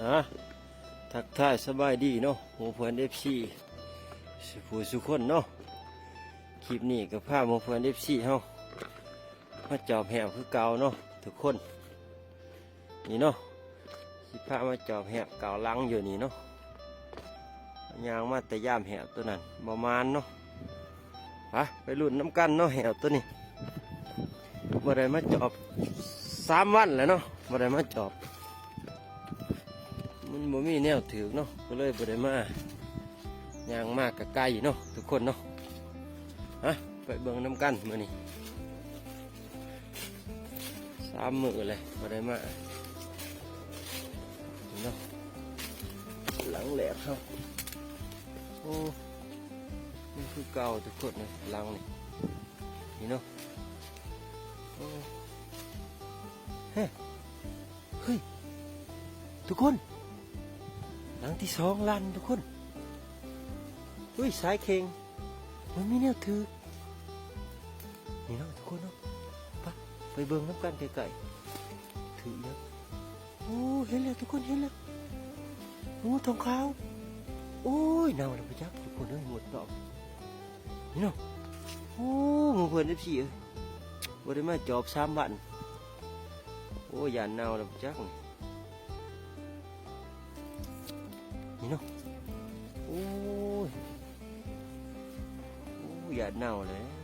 ຮະ ທັກທາຍສະບາຍດີເນາະ ໝູ່ເພື່ອນເອັຟຊີ ສູ່ຜູ້ສູ່ຄົນເນາະ. ຄລິບນີ້ກໍພາໝູ່ເພື່ອນເອັຟຊີເຮົາມາຈອບແຫ້ວຄືເກົ່າເນາະທຸກຄົນ. ນີ້ເນາະ ຊິພາມາຈອບແຫ້ວເກົ່າຫຼັງຢູ່ນີ້ເນາະ. ຍ່າງມາແຕ່ຢາມແຫ້ວໂຕນັ້ນບໍ່ໝານເນາະ. ໄປ ໄປລຸ້ນນຳກັນເນາະ ແຫ້ວໂຕນີ້. ບໍ່ໄດ້ມາຈອບສາມວັນແລ້ວເນາະ ບໍ່ໄດ້ມາຈອບ. ມັນບໍ່ມີແນວຖືກເນາະ ກໍເລີຍບໍ່ໄດ້ມາ. ຍ່າງມາກໍໄກເນາະທຸກຄົນເນາະ. ຮະ ໄປເບິ່ງນຳກັນມື້ນີ້. ສາມມື້ແລ້ວບໍ່ໄດ້ມາເນາະ. ຫຼັງແລກເຮົາ ໂອ້ ຍັງຄືເກົ່າທຸກຄົນເນາະ ຫຼັງນີ້ ນີ້ເນາະ. ໂອ້ ເຮີ້ຍ ເຮີ້ຍ ທຸກຄົນ ຫຼັງທີສອງຫຼັ້ນທຸກຄົນ. ເຮີ້ຍ ສາຍເຄັ່ງ ມັນມີແນວຖືກ ນີ້ເນາະທຸກຄົນເນາະ. ໄປ ໄປເບິ່ງນຳກັນໃກ້ໆ ຖືກແລ້ວ. ໂອ້ ເຫັນແລ້ວທຸກຄົນ ເຫັນແລ້ວ ງູທອງຂາວ. ໂອ້ຍ ເນົ່າແລ້ວບໍ່ຈັກທຸກຄົນເອີຍ ໝົດເນາະ ນີ້ເນາະ. ໂອ້ ໝູ່ເພື່ອນເອັຟຊີເອີຍ ບໍ່ໄດ້ມາຈອບສາມວັນ. ໂອ້ ຢ້ານເນົ່າແລ້ວບໍ່ຈັກ ນີ້ເນາະ. ໂອ້ຍ ໂອ້ ຢ້ານເນົ່າແລ້ວ